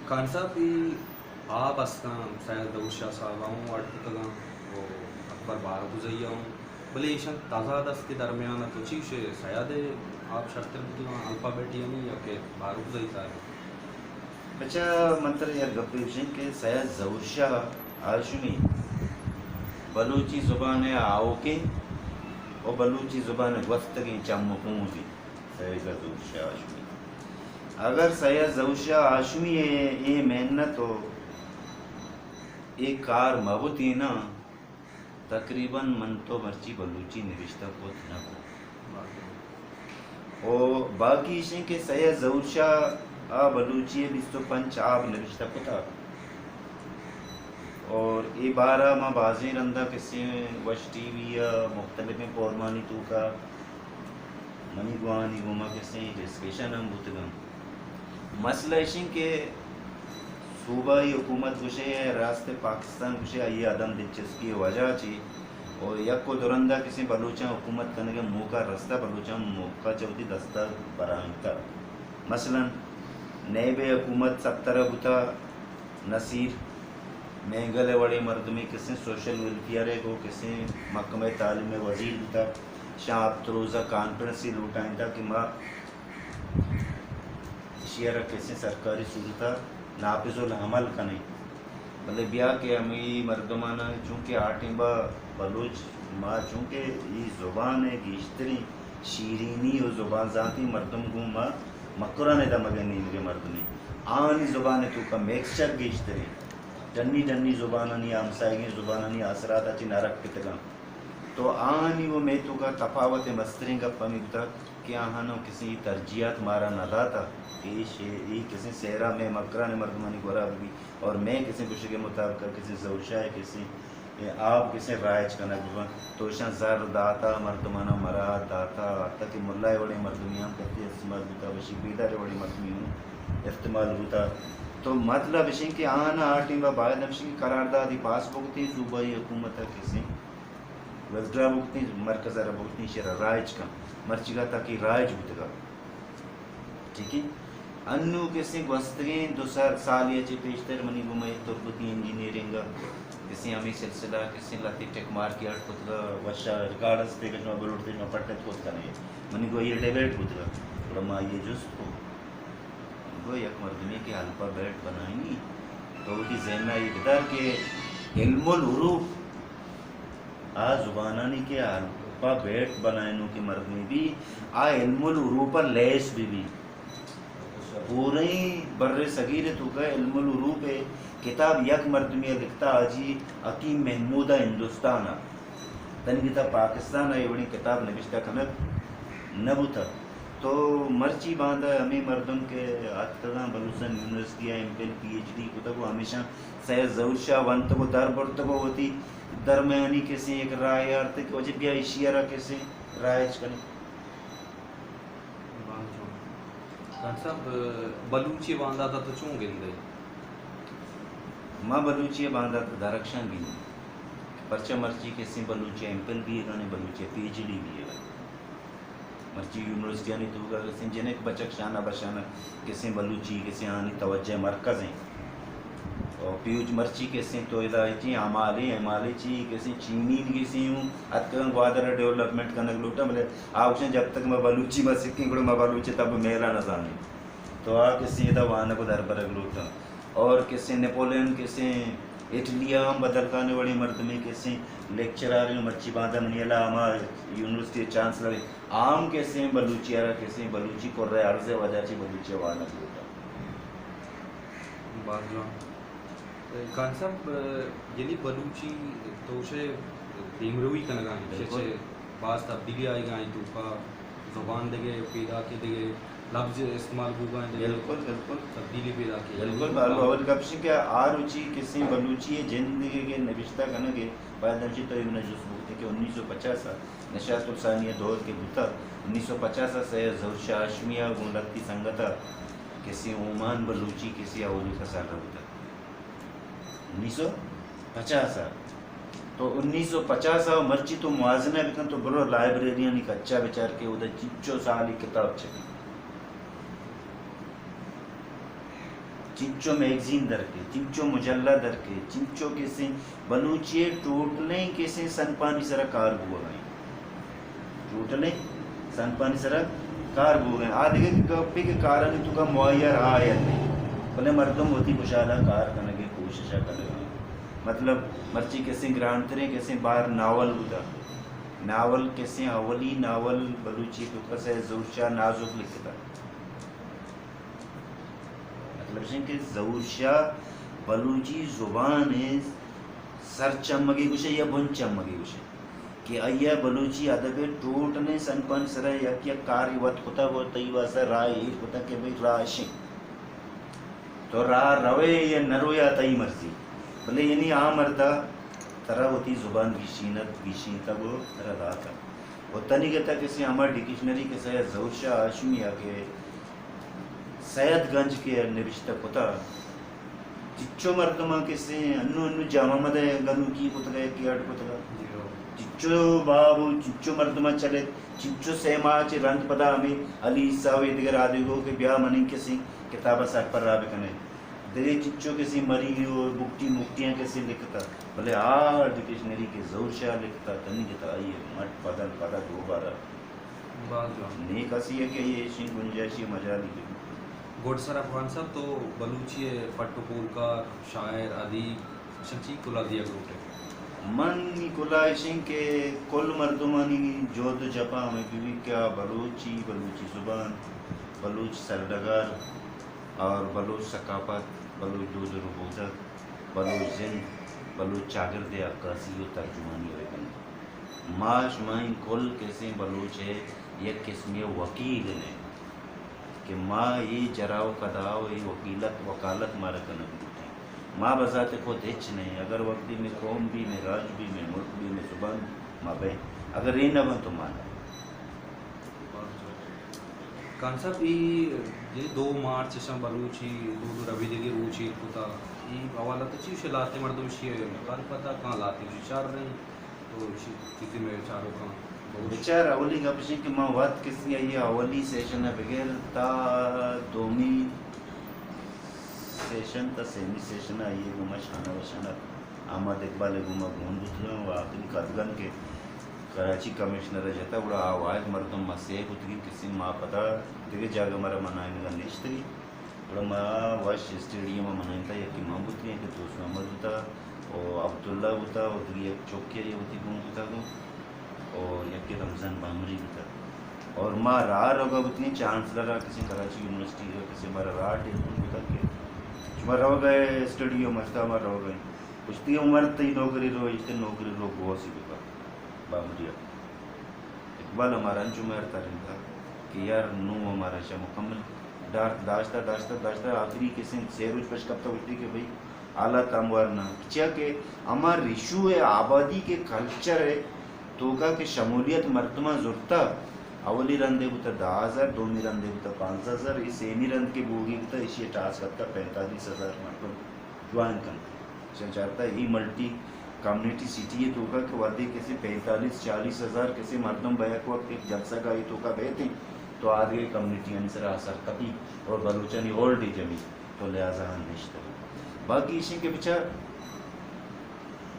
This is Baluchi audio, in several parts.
خان صاحب، اے آب استاں، سید ظہور شاہ صاحب ءَ اوں اڈ کتگاں و اکبر بارکزئی ءَ اوں، بلے ایشاں تضاد است کہ درمیان ءَ تو چی گوشے، سید ءِ آب شرتر بوتگاں الفابیٹ یعنی یا کہ بارکزئی صاحب؟ بچا، من ترا یک گپے گوشیں کہ سید ظہور شاہ ہاشمی بلوچی زبان ءِ آؤکیں و بلوچی زبان ءِ گوستگیں چم و پونز انت۔ سید ظہور شاہ ہاشمی۔ اگر سید ظہور شاہ ہاشمی ءِ اے محنت و اے کار مہ بوتیناں، تقریباً من تو مرچی بلوچی نبشتہ کت نہ کن۔ و باقی ایشیں کہ سید ظہور شاہ ءَ بلوچی ءِ بیست و پنچ آب نبشتہ کتا۔ اور اے بارہ ما بازیں رندا کسیں وش ٹی وی ءَ مختلفیں پروگرامانی توکا منی گوانی گوما کسیں ڈسکشن ہم بوتگاں۔ مسئلہ ایشیں کہ صوبائی حکومت گوشے، راست پاکستان گوشے، آئی عدم دلچسپی وجہ چی؟ اور یک و دو رندا کسیں بلوچاں حکومت کنگے موقع رستہ، بلوچاں موقع چہ وتی دستا برائینتا۔ مثلاً نیب حکومت سترہ بوتا، نصیر مینگل ءِ وڑیں مردمے کسیں سوشل ویلفیئر ءِ گوں کسیں محکمہ تعلیم ءِ وزیر بوتا، شاں ہپت روزہ کانفرنسے لوٹائینتا کہ ما ایشی ءَ را کسیں سرکاری صورت ءَ نافذ العمل کنیں۔ بلے بیا کہ ہمے مردماناں چونکہ آ ٹیمبا بلوچ ما چونکہ اے زبان ءِ گیشتریں شیرینی و زبان زانتی مردم گوں ما مکران ءِ دمگ ءِ نیمگ ءِ مردمے، آہانی زبان ءِ توکا مکسچر گیشتریں، ڈنی ڈنی زبانانی، ہمساہگیں زبانانی آسرات ءَ چہ نہ رکتگاں۔ تو آہانی و مئے توکا تفاوت ءِ مستریں گپ ہمے بوتگ کہ آہاناں کسیں اے ترجیحات مارا نہ داتا کہ اے شے-، اے کسیں سہرا مئے مکران ءِ مردمانی گورا بہ بی اور مئے کسیں گوشگ ءِ مطابق کسیں ظہور شاہ ءِ کسیں اے آب کسیں رائج کنگ بہ بنت۔ تو اشاں زر داتا، مردماناں مراعات داتا، حتی کہ ملا ءِ وڑیں مردمے ہم کتی استعمال بوتا، بشیر بیدار ءِ وڑیں مردمے ہم استعمال بوتا۔ تو مطلب اشیں کہ آہاناں آ ٹیمبا باید ہمشیں کہ قراردادے پاس بکتیں صوبائی حکومت ءَ کسیں وتھڈرا بکتیں، مرکز ءَ را بکتیں، ایشی ءَ را رائج کن۔ مرچیگا تاکہ رائج بوتگا۔ ٹھیک ہے؟ انو کسیں گوستگیں دو سال، سال یا چہ پیشتر منی گوما یک تربتی انجینئرنگ ءَ کسیں ہمے سلسلہ کسیں لہتے ٹک مارکے اڈ کتگا، وشا ریکارڈ است کہ شما بلوٹ تے شما پٹت کت کنے۔ منی گو یہ ڈیبیٹ بوتگا۔ گڑا ما یہ جست کو۔ گو یک مردمے کہ الفابیٹ بنائینی، تو وتی ذہن ءَ اے بدار کہ علم الحروف آ زبانانی کہ الفابیٹ بنائینوکیں مردمے بی، آ علم الحروف ءَ لیس بہ بی۔ پوریں بر صغیر ءِ توکا علم الحروف ءِ کتاب یک مردمے ءَ لکھتا، حاجی حکیم محمود ءَ ہندوستان ءَ۔ تنیگتا پاکستان ءَ اے وڑیں کتاب نبشتہ کنگ نہ بوتگ۔ تو مرچی باندا ہمے مردم کہ اتکگاں بلوچستان یونیورسٹی ءَ M phil, P H D کتگ و ہمیشاں سید ظہور شاہ ونتگ و در برتگ و وتی درمیانی کسیں یک رائے آرتگ کہ واجہ بیا ایشی ءَ را کسیں رائج کنیں۔ خان صاحب، بلوچی باندات ءَ تو چون گندئے؟ ما بلوچی باندات ءَ درخشان گندیں۔ پرچہ مرچی کسیں بلوچی ایم فل بیگانے، بلوچی پی ایچ ڈی بیگانے۔ مرچی یونیورسٹیانی توکا کسیں جنک بچک شانہ بشانہ کسیں بلوچی کسیں آنی توجہ مرکز ایں۔ اور پیوچ مرچی کسیں تو ادا چی اعمالے، اعمالے چی کسیں چینی کسیں ہوں اتکگاں گوادر ڈیولپمنٹ کنگ لوٹاں، بلے آ گوشاں جب تک ما بلوچی ما سکیں گڑا ما بلوچی تب میلا نہ زانیں۔ تو آ کسیں ادا وانگ و دربرگ لوٹاں۔ اور کسیں نپولین کسیں اٹلی ءَ ہم بدل خان ءِ وڑیں مردمے کسیں لیکچرار ایں، مرچی باندا منی ہیالا ہما یونیورسٹی ءِ چانسلر ایں، آ ہم کسیں بلوچی ءَ را کسیں بلوچی کرہ ارز ءِ وجہ چہ بلوچی ءَ وانگ لوٹاں۔ باز جوان۔ خان صاحب، یعنی بلوچی تو شے دیمروی کنگا ایں، بالکل۔ شے باز تبدیلی آئیگا ایں توکا۔ زبان دگہ، پیداکی دگہ، لبز استعمال بوگا ایں دگہ، بالکل، بالکل۔ تبدیلی پیداکی۔ بالکل، بالکل۔ اول گپ اش کہ آ روچی کسیں بلوچی ءِ جند ءِ کہ نبشتہ کنگ ءَ باید ہمشی تو ایمنا جست بوتے کہ انیس سو پچاس ءَ نشاط الثانی ءِ دور کہ بوتا، انیس سو پچاس ءَ سید ظہور شاہ ہاشمی ءَ گوں لہتے سنگت ءَ کسیں اومان بلوچی کسیں اولی کسان بوتا۔ انیس سو پچاس ءَ۔ تو انیس سو پچاس ءَ مرچی تو موازنہ بکن، تو برو لائبریریانی کچا بچار کہ اودا چنچو سالی کتاب چھپی۔ چنچو میگزین درکے، چنچو مجلہ درکے، چنچو کسیں بلوچی ءِ ٹوٹلیں کسیں صنفانی سرا کار بوگ ءَ ایں۔ ٹوٹلیں صنفانی سرا کار بوگ ءَ ایں۔ آ دگہ گپے کہ کارانی توکا معیار آ یت نہ ایں، بلے مردم وتی کشالا کار کنگ ءِ کوشش ءَ کنگ ءَ ایں۔ مطلب، مرچی کسیں گرانتریں کسیں بار ناول بوتا۔ ناول کسیں اولی ناول بلوچی توکا سید ظہور شاہ نازک لکھتا۔ مطلب اش انت کہ ظہور شاہ بلوچی زبان ءِ سر چمگے گوشے یا بن چمگے گوشے کہ آئی ءَ بلوچی ادب ءِ ٹوٹلیں صنفانی سرا یک یک کارے وت کتگ ءُ تئی واسطہ راہ ایر کتگ کہ بھئی راہ اش انت۔ تو راہ روئے یا نہ روئے آ تئی مرضی، بلے یعنی آ مردا ترا وتی زبان گیشینت، گیشینتگ ءُ ترا داتگ۔ ءُ تنیگتا کسیں ہما ڈکشنری کہ سید ظہور شاہ ہاشمی ءَ کہ سید گنج کہ نبشتہ کتا، چچو مردماں کسیں انو انو جامع مدہ گنوکی کتگا، یکی اڈ کتگا۔ جی ہو۔ چچو باب و چچو مردماں چلت، چچو سہ ماہ چہ رند پدا ہمیں علی عیسیٰ و ایدگر آدگو کہ بیا منی کسیں کتابا سرپرا بکنے۔ دگہ چنچو کسے مری و بگٹی مگٹیاں کسے لکھتا، بلے آ ڈکشنری کہ ظہور شاہ لکھتا، تنیگتا آئی ءِ مٹ بدل پدا دوبارہ باز جوان۔ نیک اسی ہے کہ آئی ءِ ایشیں گنجائشی مجالی بہ بیت۔ گڈ سر افغان صاحب، تو بلوچی ءِ پٹ و پولکار، شاعر، ادیب، شچی کلا دیگ لوٹ ئے؟ من نی کلا ایشیں کہ کل مردمانی جہد و جپا ہمیں بہ بیت کہ آ بلوچی، بلوچی زبان، بلوچ سرڈگار، اور بلوچ ثقافت، بلوچ دود و ربودگ، بلوچ زند، بلوچ چاگرد ءِ عکاسی و ترجمانی ءَ بہ کنت۔ ما شمئیں کل کسیں بلوچ ءِ یک قسمے وکیل ایں کہ ما اے جرا و کدا و اے وکیلت، وکالت مارا کنگ بوتیں۔ ما بذات خود ہچ نہ ایں۔ اگر وقتی مئے قوم بی، مئے راج بی، مئے ملک بی، مئے زبان بی، ما بئیں۔ اگر اے نہ بنت تو ما نہ بئیں۔ خان صاحب، ای یعنی دو مارچ اشاں بلوچی دود و ربیدگی روچ ایر کتا، ای حوالہ تو چی گوشے؟ لہتے مردم اشی ءَ مخالفت ءَ کاں، لہتے گوشی شر ایں، تو اشی چیزے مئے چاروکاں بگوش۔ بچار، اولی گپ اش کہ ما وت کسی آئی اولی سیشن ءَ بگر تا دومی سیشن، تا سیمی سیشن ءَ آئی ءِ گوما شانہ بشانہ احمد اقبال ءِ گوما گون بوتگاں و آخری کدگن کہ کراچی کمشنر ءَ جتا، گڑا آ واحد مردم ما سئے بوتگیں، کسے ما پدا دگہ جاگہ مارا منائینگ ءَ نشتگیں۔ گڑا ما وش اسٹیڈیم ءَ منائینتا، یکے من بوتگیں کہ دوست محمد بوتا و عبداللہ بوتا و دگہ یک چکے آئی وتی گون بوتا گوں۔ اور یکے رمضان بامری بوتگ۔ اور ما راہ روگا بوتگیں چانسلر ءَ، کسے کراچی یونیورسٹی ءَ، کسے مارا راہ ٹیلیفون کتگ کہ شما روگا ئے اسٹڈی ءَ؟ ما گوشتا ما روگا ایں۔ گوشتی عمر تئی نوکری رو، اشتے نوکری رو گوسی بکا بامری ءَ۔ اقبال ءَ مارا انچو مہر ترینتا کہ یار نوں ہمارا شا مکمل ڈارت داشتا، داشتا، داشتا، آخری کسے سے روچ پش کپتا، گوشتی کہ بھئی حالات ہموار نہ، چیا کہ ہما ریشو ءِ آبادی کہ کلچر ءِ توکا کہ شمولیت مردماں زرتا، اولی رندے بوتا دہ ہزار، دومی رندے بوتا پانزدہ ہزار، اے سیمی رند کہ بوگی بوتا، ایشی ءِ ٹاسک کپتا پینتالیس ہزار مردم جوائن کنت۔ چہ چارتا اے ملٹی کمیونٹی سٹی ءِ توکا کہ وھدے کسے پینتالیس چالیس ہزار کسے مردم بہ یک وقت یک جلسہ گاہی توکا بیت انت تو آدگہ کمیونٹیانی سرا اثر کپی اور بلوچانی اولڈ ایج ہمی تو لہذا ہم نشتگ۔ باقی ایشیں کہ بچار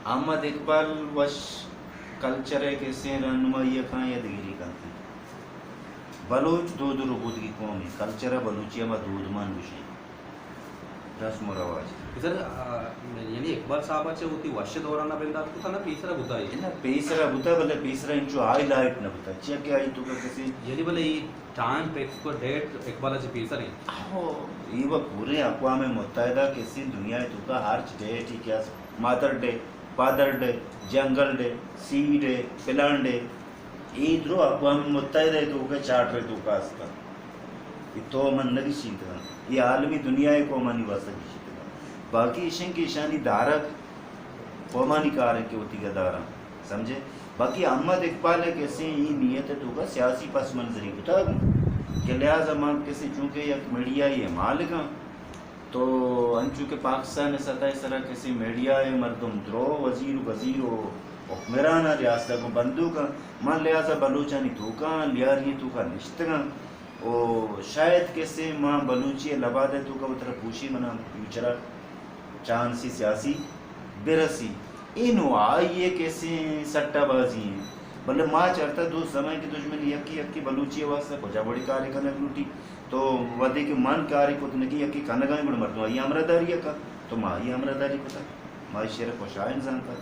احمد اقبال وش کلچر ءِ کسیں رہنمائی ءَ کاں یا دگری کنت۔ بلوچ دود و ربودگی قومے، کلچر ءَ بلوچی ءَ ما دودمان گوشیں۔ رسم و رواج۔ سر، آ، یعنی اقبال صاحب ءَ چہ وتی وش ءِ دوران ءَ بندات کتا نہ پیسرا بوتا اے؟ نہ، پیسرا بوتا، بلے پیسرا انچو ہائی لائٹ نہ بوتا۔ چیا کہ آئی توکا کسے یعنی بلے اے ٹائم فکس کو ڈیٹ اقبال ءَ چہ پیسر ایں؟ ہو، اے وقت پورے اقوام متحدہ کسے دنیا ءِ توکا ہرچ ڈیٹ ای کیا مادر ڈے، فادر ڈے، جنگل ڈے، سی ڈے، پلان ڈے، اے درو اقوام متحدہ ءِ توکا چارٹر ءِ توکا است انت۔ اے تو من نہ گیشینتگ انت۔ اے عالمی دنیا ءِ قومانی واسطہ گیشینتگ انت۔ باقی ایشیں کہ ایشانی دارگ قومانی کار انت کہ وتی گداراں۔ سمجھے؟ باقی احمد اقبال ءِ کسے اے نیت ءِ توکا سیاسی پس منظری کتگ کہ لہذا من کسے چونکہ یک میڈیا ءِ مالک آں، تو انچو کہ پاکستان ءِ سطح ءِ سرا کسے میڈیا ءِ مردم درو وزیر و گزیر و حکمران ءَ ریاست ءَ گوں بندوک آں، من لہذا بلوچانی توکا آں، لیاری ءِ توکا نشتگ آں، او شاید کسے ما بلوچی ءِ لباد ءِ توکا وترا پوشی منا فیوچر ءَ چانسی سیاسی برسی۔ اے نو آئی ءِ کسے سٹہ بازی ایں۔ بلے ما چرتا دوست زماں کہ دشمن یکی یکی بلوچی ءِ واسطہ کجا وڑی کارے کنگ لوٹی۔ تو وھدے کہ من کارے کت نہ کہ یکی کنگا ایں گڑا مردم آئی ءِ ہمراہداری ءَ کن۔ تو ما آئی ءِ ہمراہداری کتا۔ ما ایشی ءَ را خوشائن زانتا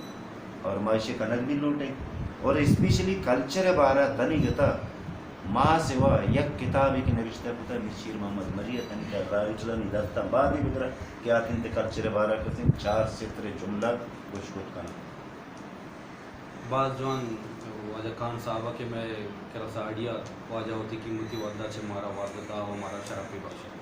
اور ما ایشی ءَ کنگ بھی لوٹیں۔ اور اسپیشلی کلچر ءِ بارہ تنی گتا ما سوا یک کتابے کہ نوشتہ کتا میر شیر محمد مری ءَ، تنی دا رائٹرانی دستاں بادے بگرا کہ آ تنت کلچر ءِ بارہ کسیں چار ستر جملہ گوش کت کناں۔ باز جوان واجہ خان صاحب کہ مئے کرا ساڑی ءَ، واجہ وتی قیمتی وھد ءَ چہ مارا وھد داتا و مارا شرپے بخشا۔